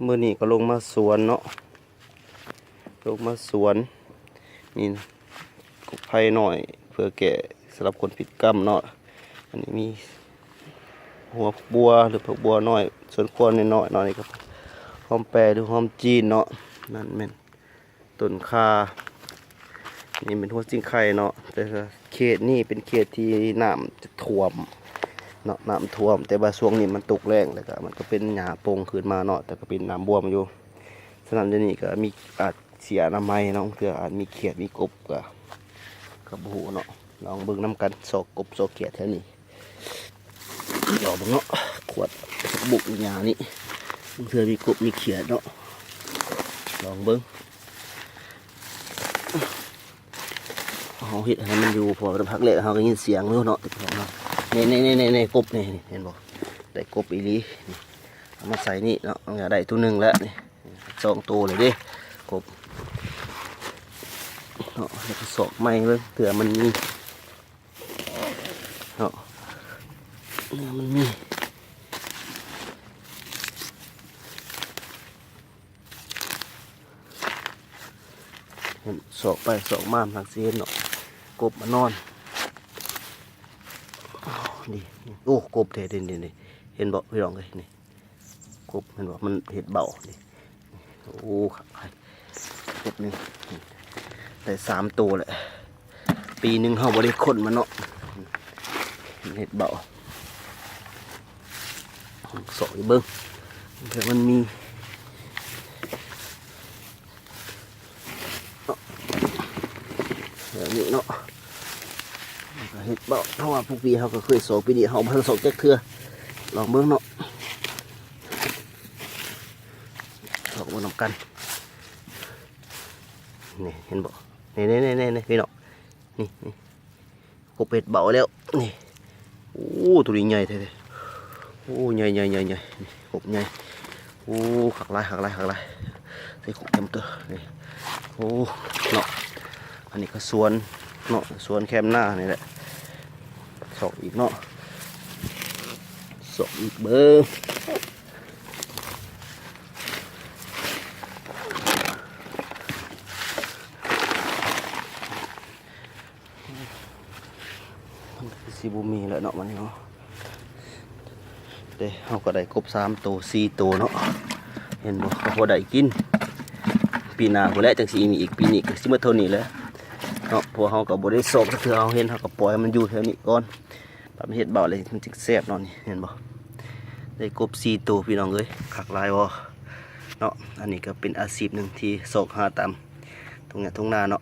ມື້ນີ້ກໍລົງມາສວນເນາະ ລົງມາສວນ ມີກົກໄຜ່ນ້ອຍເພື່ອແກ້ສຳລັບຄົນຜິດກຳເນາະ. ອັນນີ້ມີຫົວຜັກບົວ ຫຼື ຜັກບົວນ້ອຍ ສວນຄົວນ້ອຍໆເນາະ. ນີ້ກໍຫອມແປ ຫຼື ຫອມຈີນເນາະ. ນັ້ນແມ່ນ ຕົ້ນຂ່າ ນີ້ແມ່ນຫົວຊິງໄຄເນາະ. ແຕ່ເຂດນີ້ເປັນເຂດທີ່ນ້ຳຈະຖ້ວມເນາະ ນ້ຳຖ້ວມ ແຕ່ວ່າຊ່ວງນີ້ມັນຕົກແລ້ງ ແລ້ວກໍມັນກໍເປັນຫຍ້າປົ່ງຂຶ້ນມາເນາະ ແຕ່ກໍເປັນນ້ຳບວມຢູ່. ສະນັ້ນດຽວນີ້ກໍມີ ອາດເສຍອະນາໄມເນາະ ບາງເທື່ອອາດມີຂຽດມີກົບ ກໍ ກໍບໍ່ຮູ້ເນາະ. ລອງເບິ່ງນຳກັນ ຊອກກົບຊອກຂຽດແຖວນີ້. ລອງເບິ່ງເນາະ ຂວດບົກຫຍ້ານີ້ ບາງເທື່ອມີກົບມີຂຽດເນາະ. ລອງເບິ່ງ ເຮົາເຮັດໃຫ້ມັນຢູ່ ເພາະວ່າພັກແລກເຮົາກໍຍິນສຽງຢູ່ເນາະ. ນີ້ໆໆໆ ກົບນີ້ ນີ້ເຫັນບໍ່ ໄດ້ກົບອີ່ຫຼີ. ເອົາມາໃສ່ນີ້ເນາະ ມັນກໍໄດ້ໂຕໜຶ່ງແລ້ວນີ້ ສອງໂຕເລີຍເດ້ ກົບເນາະ. ແລ້ວກໍຊອກໃໝ່ເບິ່ງ ເທື່ອມັນມີ ເນາະ ເນາະ ມັນມີ ຊອກໄປຊອກມາມັກຊິເຫັນເນາະ ກົບມານອນ. ນີ້ ໂອ້ ກົບແທ້ເດ້ນີ້ ເຫັນບໍ່ພີ່ນ້ອງເອີຍ ນີ້ ກົບ ເຫັນບໍ່ ມັນເຮັດເບົານີ້. ໂອ້ ຄັກຫຼາຍ ກົບນີ້ ໄດ້ສາມໂຕແຫຼະ. ປີໜຶ່ງເຮົາບໍ່ໄດ້ຄົ້ນມັນເນາະ ເຮັດເບົາ. ຊອກອີກເບິ່ງ ເພື່ອມັນມີເນາະ ແບບນີ້ເນາະ. ເຮັດເບົາ ເພາະວ່າພວກພີ່ເຮົາກໍເຄີຍຊອກ ປີນີ້ເຮົາບໍ່ທັນຊອກຈັກເທື່ອ. ລອງເບິ່ງເນາະ ຊອກເບິ່ງນຳກັນ. ນີ້ເຫັນບໍ່ ນີ້ໆໆໆ ພີ່ນ້ອງ ນີ້ ນີ້ ກົບເຮັດເບົາແລ້ວນີ້. ໂອ້ ໂຕນີ້ໃຫຍ່ແທ້ໆ. ໂອ້ ໃຫຍ່ໆໆໆ ນີ້ ກົບໃຫຍ່. ໂອ້ ຄັກຫຼາຍ ຄັກຫຼາຍ ຄັກຫຼາຍ ໃສ່ກົບເຕັມເຕີນີ້. ໂອ້ ເນາະ ອັນນີ້ກໍສວນເນາະ ສວນແຄມນານີ້ແຫຼະ. ຊອກອີກເນາະ ຊອກອີກເບິ່ງ. ມັນຄືຊິບໍ່ມີແລ້ວເນາະ ບັດນີ້ເນາະ. ເດ້ ເຮົາກໍໄດ້ກົບສາມໂຕ ສີ່ໂຕເນາະ ເຫັນບໍ່ ກໍພໍໄດ້ກິນ. ປີໜ້າພຸ້ນແຫຼະ ຈັ່ງຊິມີອີກ ປີນີ້ກໍຊິໝົດເທົ່ານີ້ແຫຼະເນາະ. ເພາະເຮົາກໍບໍ່ໄດ້ຊອກຈັກເທື່ອ ເຮົາເຫັນ ເຮົາກໍປ່ອຍໃຫ້ມັນຢູ່ແຖວນີ້ກ່ອນ. ບັດເຮັດເບົາແລ້ວມັນຈຶ່ງແຊບເນາະ. ນີ້ເຫັນບໍ່ ໄດ້ກົບສີ່ໂຕ ພີ່ນ້ອງເອີຍ ຄັກຫຼາຍບໍ່ເນາະ. ອັນນີ້ກໍເປັນອາຊີບໜຶ່ງທີ່ຊອກຫາຕາມທົ່ງໄຮ່ທົ່ງນາເນາະ.